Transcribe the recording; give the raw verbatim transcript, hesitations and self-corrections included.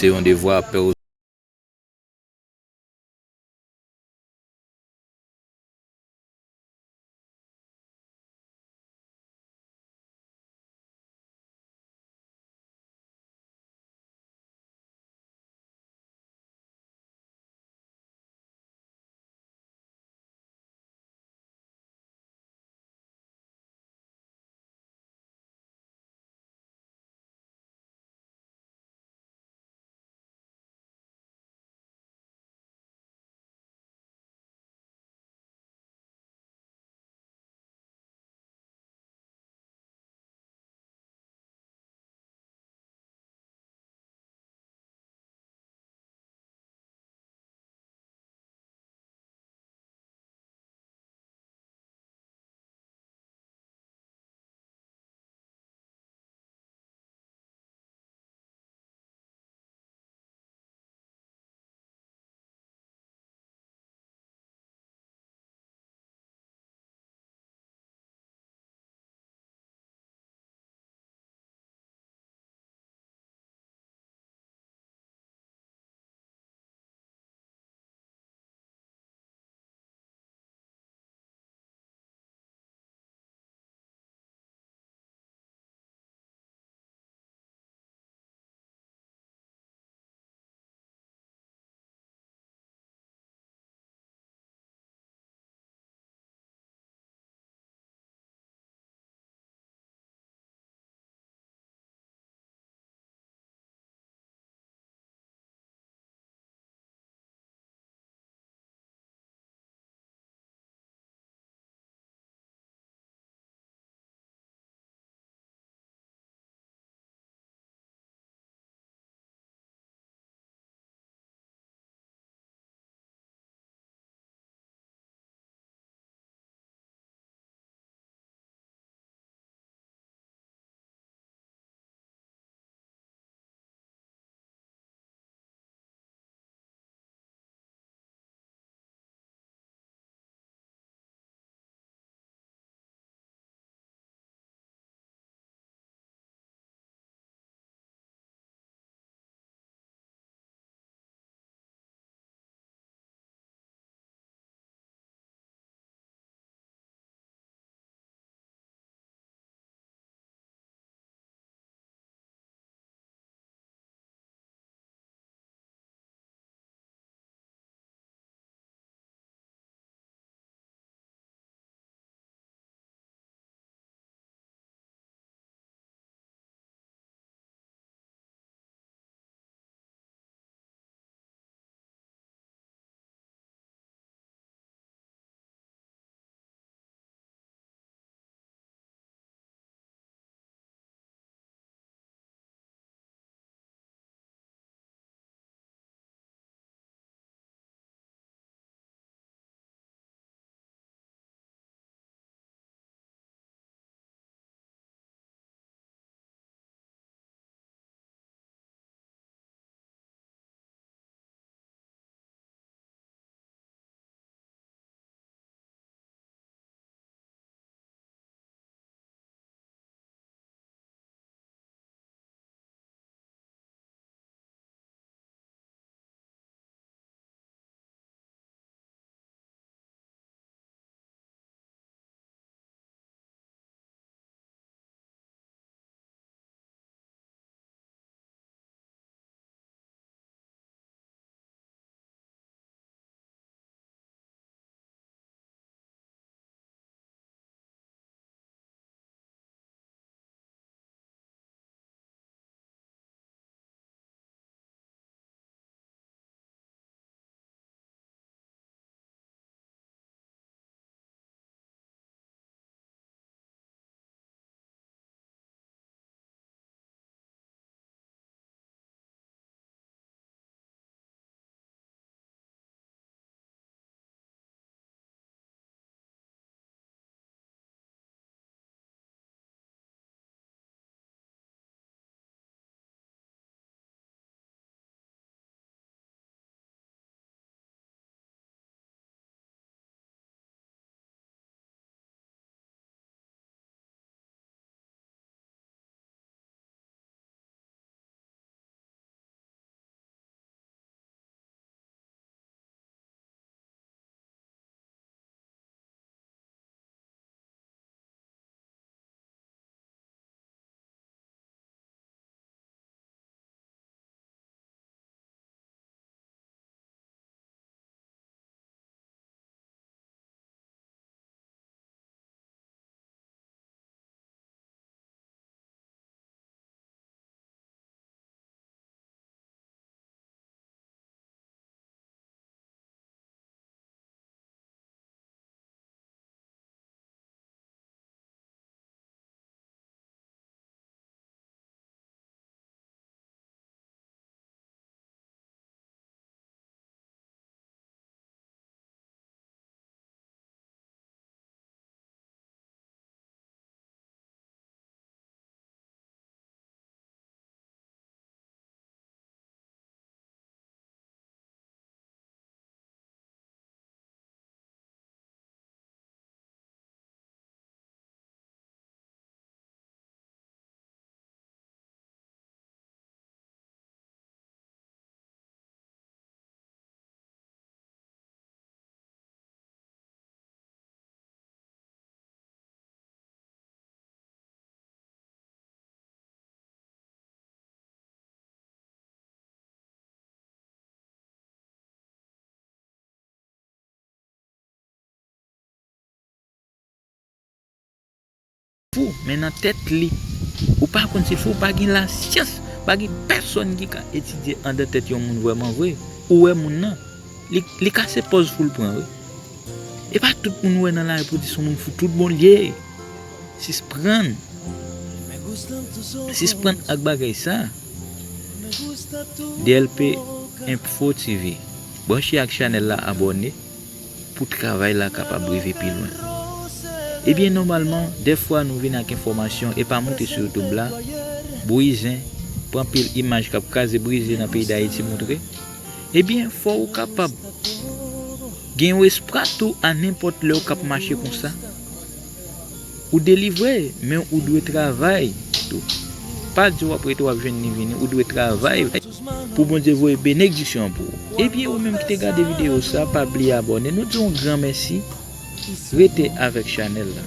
de yon devwa pè fou, men nan tèt li. Ou pa konn si l fou, ou pa gen lasyans, pa gen pèsonn ki ka etidye anndan tèt yon moun vrèman vre. Ou wè moun nan, li, li ka se pòz fou l pran, wi. E pa tout moun ou wè nan lari pou di se yon moun fou, tout bon l ye. Sisprann. Sisprann ak bagay sa. D L P Info T V. Branche ak chanèl la, abòne pou travay la kapab rive pi lwen. Ebyen, nòmalman, dèfwa nou vin ak enfòmasyon e pa monte sou YouTube la, bri zen, pran pil imaj k ap kraze brize nan peyi Dayiti montre. Ebyen, fò ou kapab gen yon espwa tou a nenpòt lè ou k ap mache konsa. Ou delivre, men ou dwe travay tou. Pa di w ap rete w ap jwenn li vini, ou dwe travay pou Bondye voye benediksyon an pou ou. Ebyen, ou menm ki te gade videyo sa, pa bliye abòne. Nou di w yon gran mèsi. Rete avèk chanèl la.